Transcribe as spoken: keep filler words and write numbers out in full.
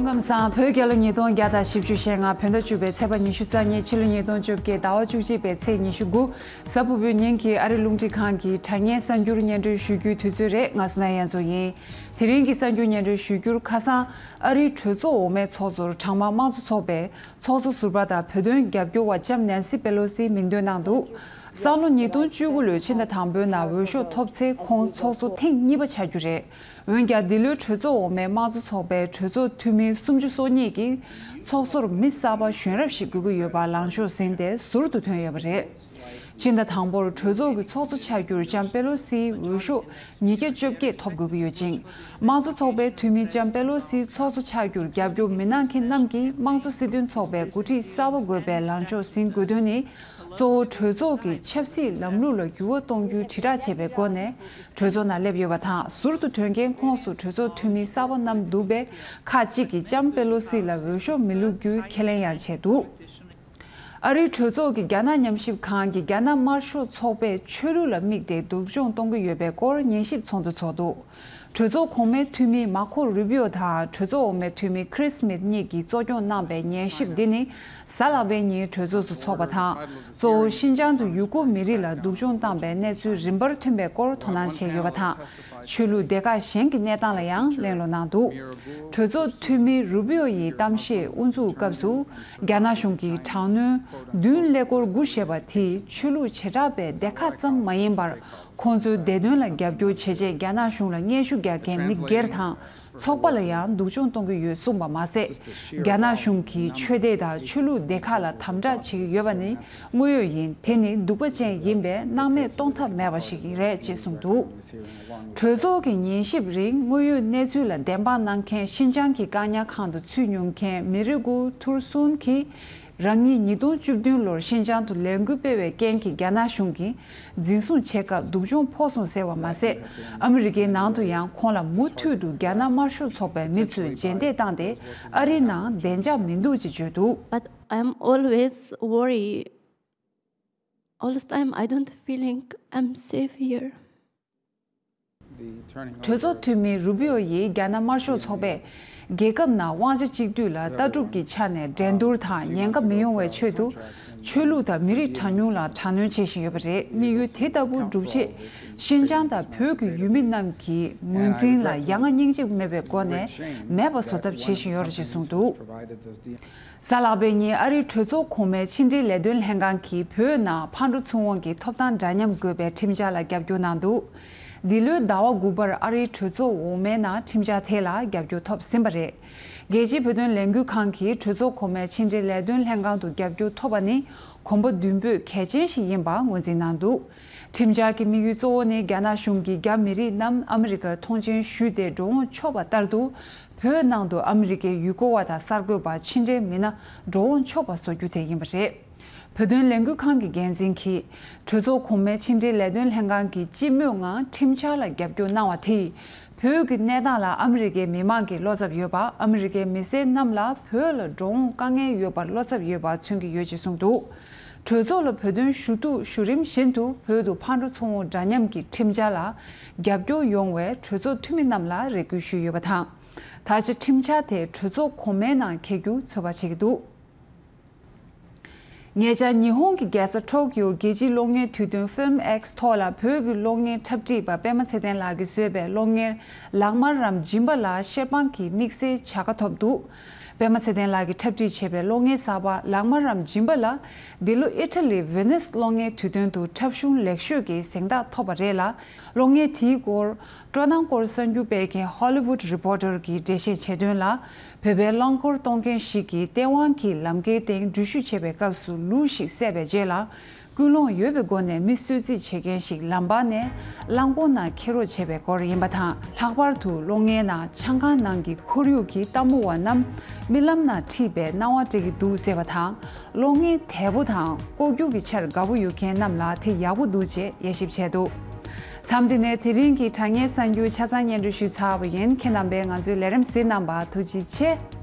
སྐུ་ཁམས་བཟང་། བོད་རྒྱལ་ལོ་ཉིས་སྟོང་བརྒྱ་དང་བཞི་བཅུ་ཞེ་ལྔ་བོད་ཟླ་བཅུ་པའི་ཚེས་པ་ཉི་ཤུ་རྩ་གཉིས། ཕྱི་ལོ་ཉིས་སྟོང་བཅོ་བརྒྱད་ཟླ་བ་བཅུ་གཅིག་པའི་ཚེས་ཉི་ཤུ་དགུ། གཟའ་ཕུར་བུའི་ཉིན་གྱི་ཨ་རི་རླུང་འཕྲིན་ཁང་གི་དྲ་བརྙན་གསར་འགྱུར་སྙན་སྒྲོན་ཞུ་རྒྱུའི་དུས་ཚོད་རེད། ང་བསོད་ནམས་དབྱངས་འཛོམས་ཡིན། དེ་རིང་གི་གསར་འགྱུར་སྙན་སྒྲོན་ཞུ་རྒྱུར། ཁ་སང་ཨ་རིའི་གྲོས་ཚོགས་འོག་མའི་ཚོགས་གཙོར་གྲངས་མང་དམངས་གཙོ་ཚོགས་པའི་ཚོགས་གཙོ་ཟུར་པ་དང་བོད་དོན་རྒྱབ་སྐྱོར་བ་ལྕམ་ནན་སི་པེ་ལོ་སི་མིང་འདོན་གནང་འདུག། སང་ལོ་ཉིས་སྟོང་བཅུ་དགུ་ལོའི་ཕྱི་ཟླ་དང་པོའི་ནང་འོས་ཤོག་ཐོབ་ཚེ་ཁོང་ཚོགས་གཙོ་ཐེངས་གཉིས་པ་ཆགས་རྒྱུ་རེད། འོན་ཀྱང་འདི་ལོའི་གྲོས་ཚོགས་འོག་མའི་དམངས་གཙོ་ཚོགས་པའི་གྲོས་ཚོགས་འཐུས་མི་སུམ་ཅུ་སོ་གཉིས་ཀྱིས་ཚོགས་གཙོར་མི་གསར་པ་གཞོན་རབས་ཤིག་དགོས་ཀྱི་ཡོད་པ་ལངས་ཕྱོགས་ཟིན་ཏེ་ཟུར་དུ་ཐོན་ཡོད་པ་རེད། ཕྱི་ཟླ་དང་པོར་གྲོས་ཚོགས་ཀྱི་ཚོགས་གཙོ་ཆགས་རྒྱུར་ལྕམ་པེ་ལོ་སིའི་འོས་ཤོག་ཉིས་བརྒྱ་བཅོ་བརྒྱད་ཐོབ་དགོས་ཀྱི་ཡོད་ཅིང་། དམངས་གཙོ་ཚོགས་པའི་འཐུས་མི་ལྕམ་པེ་ལོ་སིའི་ཚོགས་གཙོ་ཆགས་རྒྱུར་རྒྱབ་སྐྱོར་མི་གནང་མཁན་རྣམས་ཀྱིས་དམངས་གཙོ་སྲིད་དོན་ཚོགས་པའི་འགོ་ཁྲིད་གསར་པ་དགོས་པའི་ལངས་ཕྱོགས་ཟིན་དགོས་དོན་ནི། གཙོ་བོ་གྲོས་ཚོགས་ཀྱི་ཆབ་སྲིད་ལམ་ལུགས་ལ་འགྱུར་བ་གཏོང་རྒྱུའི་དྲིལ་བསྒྲགས་བྱས་པའི་སྒོ་ནས་གྲོས་ཚོགས་ནང་སླེབས་ཡོད་པ་དང་། ཟུར་དུ་ཐོན་མཁན་ཁོངས་སུ་གྲོས་ཚོགས་འཐུས་མི་གསར་པ་རྣམས་འདུ་བའི་ཁག་ཅིག་གིས་ལྕམ་པེ་ལོ་སི་ལ་འོས་ཤོག་མི་བླུག་རྒྱུའི་ཁས་ལེན་ཡང་བྱས་འདུག། ཨ་རིའི་གྲོས་ཚོགས་ཀྱི་རྒྱ་ནག་ཉམས་ཞིབ་ཁང་གིས་རྒྱ་ནག་དམར་ཤོག་ཚོགས་པས་ཆོས་ལུགས་ལ་དམིགས་ཏེ་སྡུག་སྦྱོང་གཏོང་གི་ཡོད་པའི་སྐོར་ཉན་ཞིབ་ཚོགས་འདུ་ཚོགས་འདུག། གྲོས་ཚོགས་གོང་མའི་འཐུས་མི་མར་ཁོ་རུ་བི་ཨོ་དང་གྲོས་ཚོགས་འོག་མའི་འཐུས་མི་ཁི་རིས་སྨིཐ་གཉིས་ཀྱིས་གཙོ་སྐྱོང་གནང་པའི་ཉན་ཞིབ་འདི་ནི་གཟའ་ལྷག་པའི་ཉིན་གྲོས་ཚོགས་སུ་འཚོགས་པ་དང་། གཙོ་བོ་ཤིན་ཅང་དུ་ཡུ་གུར་མི་རིགས་ལ་སྡུག་སྦྱོང་བཏང་པའི་གནས་ཚུལ་རིམ་པར་ཐོན་པའི་སྐོར་དོ་སྣང་བྱས་ཡོད་པ་དང་། ཆོས་ལུགས་སྡེ་ཁག་གཞན་གྱི་གནས་སྟངས་ལ་ཡང་གླེང་སློང་གནང་འདུག། གྲོས་ཚོགས་འཐུས་མི་རུ་བི་ཨོ་ཡིས་གཏམ་བཤད་དབུ་འཛུགས་སྐབས་སུ། རྒྱ་ནག་གཞུང་གིས་དྲག་གནོན་བདུན་ཀླད་ཀོར་དགུ་ཞེས་པ་དེས་ཆོས་ལུགས་བྱེ་བྲག་པའི་སྡེ་ཁག་ཙམ་མ་ཡིན་པར། ཁོང་ཚོའི་བདེ་དོན་ལ་རྒྱབ་སྐྱོར་བྱེད་ཆེད་རྒྱ་ནག་གཞུང་ལ་སྙན་ཞུ་རྒྱག་མཁན་མི་སྒེར་དང་ཚོགས་པ་ལ་ཡང་སྡུག་སྦྱོང་གཏོང་གི་ཡོད་གསུངས་པ་མ་ཟད། རྒྱ་ནག་གཞུང་གིས་ཆོས་སྡེ་དང་ཆོས་ལུགས་སྡེ་ཁག་ལ་དམ་དྲག་བྱེད་ཀྱི་ཡོད་པ་ནི་དངོས་ཡོད་ཡིན། དེ་ནི་སྡུག་པ་ཅན་ཡིན་པས་སྣང་མེད་གཏོང་ཐབས་མེད་པ་ཞིག་རེད་ཅེས་གསུངས་འདུག། གྲོས་ཚོགས་ཀྱི་ཉན་ཞིབ་རིང་དངོས་ཡོད་གནས་ཚུལ་ལ་བདེན་དཔང་གནང་མཁན་ཤིན་ཅང་གི་བཀག་ཉར་ཁང་དུ་ཚུད་མྱོང་མཁན་མི་རི་གུ་ཐུར་སུན་གྱིས། རང་ཉིད་ཉིས་སྟོང་བཅུ་བདུན་ལོར་ཤིན་ཅང་དུ་ལས་འགུལ་སྤེལ་བའི་རྐྱེན་གྱིས་རྒྱ་ནག་གཞུང་གིས་འཛིན་བཟུང་བྱེད་སྐབས་སྡུག་སྦྱོང་ཕོག་སོང་ཟེར་བ་མ་ཟད། ཨ་མི་རི་ཀའི་ནང་དུ་ཡང་ཁོང་ལ་མུ་མཐུད་དུ་རྒྱ་ནག་དམར་ཤོག་ཚོགས་པའི་མི་ཚོས་རྗེས་འདེད་བཏང་སྟེ་ཨ་རིའི་ནང་བདེ་འཇགས་མི་འདུག་ཅེས་བརྗོད་འདུག། But I'm always worry. All the time I don't feeling I'm safe here. གྲོས་ཚོགས་འཐུས་མི་རུ་བི་ཨོ་ཡིས་རྒྱ་ནག་དམར་ཤོག་ཚོགས་པས་རྒྱལ་ཁབ་ནང་དབང་ཆ་གཅིག་སྡུད་ལ་ལྟ་གྲུབ་ཀྱི་ཆ་ནས་འགྲན་བསྡུར་དང་ཉེན་ཁ་མི་ཡོང་བའི་ཆེད་དུ། ཆོས་ལུགས་དང་མི་རིགས་གྲངས་ཉུང་ལ་དྲག་གནོན་བྱེད་བཞིན་ཡོད་པ་རེད། དམིགས་ཡུལ་དེ་ལྟ་བུ་སྒྲུབ་ཆེད། ཤིན་ཅང་དང་བོད་ཀྱི་ཡུལ་མི་རྣམས་ཀྱི་ངོས་འཛིན་ལ་ཡ་ང་སྙིང་རྗེ་མེད་པའི་སྒོ་ནས་མེད་པ་བཟོ་ཐབས་བྱེད་བཞིན་ཡོད་རེད་ཅེས་གསུངས་འདུག། གཟའ་ལྷག་པའི་ཉིན་ཨ་རིའི་གྲོས་ཚོགས་གོང་མའི་ཕྱི་འབྲེལ་ལས་དོན་ལྷན་ཁང་གིས་བོད་ནང་ཕར་འགྲོ་ཚུར་འོང་གི་ཐོབ་ཐང་འདྲ་མཉམ་དགོས་པའི་ཁྲིམས་འཆར་ལ་རྒྱབ་སྐྱོར་གནང་འདུག། འདི་ལོའི་ཟླ་བ་དགུ་པར་ཨ་རིའི་གྲོས་ཚོགས་འོག་མའི་ནང་ཁྲིམས་འཆར་དེ་ལ་རྒྱབ་སྐྱོར་ཐོབ་ཟིན་པ་རེད། རྒྱལ་སྤྱིའི་བོད་དོན་ལས་འགུལ་ཁང་གིས་གྲོས་ཚོགས་གོང་མའི་ཕྱི་འབྲེལ་ལས་དོན་ལྷན་ཁང་དུ་རྒྱབ་སྐྱོར་ཐོབ་པ་ནི་གོམ་པ་མདུན་སྤོས་གལ་ཆེན་ཞིག་ཡིན་པ་ངོས་འཛིན་གནང་འདུག། ཁྲིམས་འཆར་གྱི་དམིགས་ཡུལ་གཙོ་བོ་ནི་རྒྱ་ནག་གཞུང་གིས་རྒྱ་མི་རིགས་རྣམས་ཨ་མི་རི་ཀར་ཐོངས་མཆན་ཞུས་ཏེ་འགྲོ་འོང་ཆོག་པ་ལྟར་དུ། བོད་ནང་དུ་ཨ་མི་རི་ཀའི་ཡུལ་སྐོར་བ་དང་གསར་འགོད་པ་ཕྱི་འབྲེལ་མི་སྣ་འགྲོ་འོང་ཆོག་པ་བཟོ་རྒྱུ་དེ་ཡིན་པ་རེད། བོད་དོན་ལས་འགུལ་ཁང་གི་འགན་འཛིན་གྱིས། གྲོས་ཚོགས་གོང་མའི་ཕྱི་འབྲེལ་ལས་དོན་ལྷན་ཁང་གིས་སྤྱི་མོས་ངང་ཁྲིམས་འཆར་ལ་རྒྱབ་སྐྱོར་གནང་བ་དེས། བོད་ཀྱི་གནས་སྟངས་ལ་ཨ་མི་རི་ཀའི་མི་མང་གི་བློ་འཚབ་ཡོད་པ། ཨ་མི་རི་ཀའི་མི་སེར་རྣམས་ལ་བོད་ལ་འགྲོ་འོང་དཀའ་ངལ་ཡོད་པར་བློ་འཚབ་ཡོད་པ་མཚོན་གྱི་ཡོད་ཅེས་གསུངས་འདུག། གྲོས་ཚོགས་ལ་བོད་དོན་ཞུ་གཏུག་ཞུ་རིམ་བཞིན་དུ་བོད་དུ་ཕར་འགྲོ་ཚུར་འོང་འདྲ་མཉམ་གྱི་ཁྲིམས་འཆར་ལ་རྒྱབ་སྐྱོར་ཡོང་བའི་གྲོས་ཚོགས་འཐུས་མི་རྣམས་ལ་རེ་སྐུལ་ཞུས་ཡོད་པ་དང་། ད་ཆ་ཁྲིམས་འཆར་དེ་གྲོས་ཚོགས་གོང་མའི་ནང་འཁེལ་རྒྱུ་ཚོད་དཔག་བྱེད་ཀྱི་འདུག། ཉེ་ཆར་ཉི་ཧོང་གི་རྒྱལ་ས་ཊོ་ཀིའོ་རྒྱལ་སྤྱིའི་གློག་བརྙན་དུས་སྟོན་ཕིལམ་ཨེགས་ཐོག་ལ་བོད་ཀྱི་གློག་བརྙན་འཁྲབ་ཁྲིད་པ་པད་མ་ཚེ་བརྟན་ལགས་ཀྱིས་བཟོས་པའི་གློག་བརྙན་ལག་དམར་རམ་སྦྱིན་པ་ལ་ཤེར་དཔང་གི་དམིགས་བསལ་བྱ་དགའ་ཐོབ་འདུག། པད་མ་ཚེ་བརྟན་ལགས་ཀྱིས་འཁྲབ་ཁྲིད་བྱས་པའི་གློག་བརྙན་གསར་པ་ལག་དམར་རམ་སྦྱིན་པ་ལ་འདི་ལོ་ཨི་ཊ་ལི་ཝེ་ནིས་གློག་བརྙན་དུས་སྟོན་དུ་འཁྲབ་གཞུང་ལེགས་ཤོས་ཀྱི་གཟེངས་རྟགས་ཐོབ་པ་རེད་ལ། གློག་བརྙན་དེའི་སྐོར་སྤྲོ་སྣང་སྐོར་གསར་འགྱུར་སྤེལ་མཁན་ཧོ་ལི་ཝུད་རི་པོ་ཊར་གྱིས་འགྲེལ་བཤད་བྱས་དོན་ལ། བོད་པའི་རླངས་འཁོར་གཏོང་མཁན་ཞིག་གིས་སྟེས་དབང་གིས་ལམ་ཁའི་སྟེང་འགྲུལ་བཞུད་བྱེད་པའི་སྐབས་སུ་ལུག་ཞིག་བསད་པའི་རྗེས་ལ། ཀུན་སློང་ཡོད་པའི་སྒོ་ནས་མི་གསོད་རྩིས་བྱེད་མཁན་ཞིག་ལམ་བར་ནས་རླངས་འཁོར་ནང་འཁྱེར་རོགས་བྱས་པའི་སྐོར་ཡིན་པ་དང་། ལྷག་པར་དུ་གློག་བརྙན་ནང་ཆང་ཁང་ནང་གི་ཁོར་ཡུག་གི་སྟབས་མོ་བ་རྣམས་རྨི་ལམ་ནང་ཁྲིད་པའི་སྣང་བ་སྤྲད་ཀྱི་འདུག་ཟེར་བ་དང་། གློག་བརྙན་དལ་པོ་དང་ལྐོག་གྱུར་གྱི་ཆར་དགའ་པོ་ཡོད་མཁན་རྣམས་ལ་དེ་ཡག་པོ་འདུག་ཅེས་དབྱེ་ཞིབ་བྱས་འདུག། མཚམས་འདི་ནས་དེ་རིང་གི་དྲ་བརྙན་གསར་འགྱུར་ཆ་ཚང་སྙན་སྒྲོན་ཞུས་ཚར་བ་ཡིན། ཁྱེད་རྣམ་པས་ང་ཚོའི་ལས་རིམ་གཟིགས་གནང་བར་ཐུགས་རྗེ་ཆེ།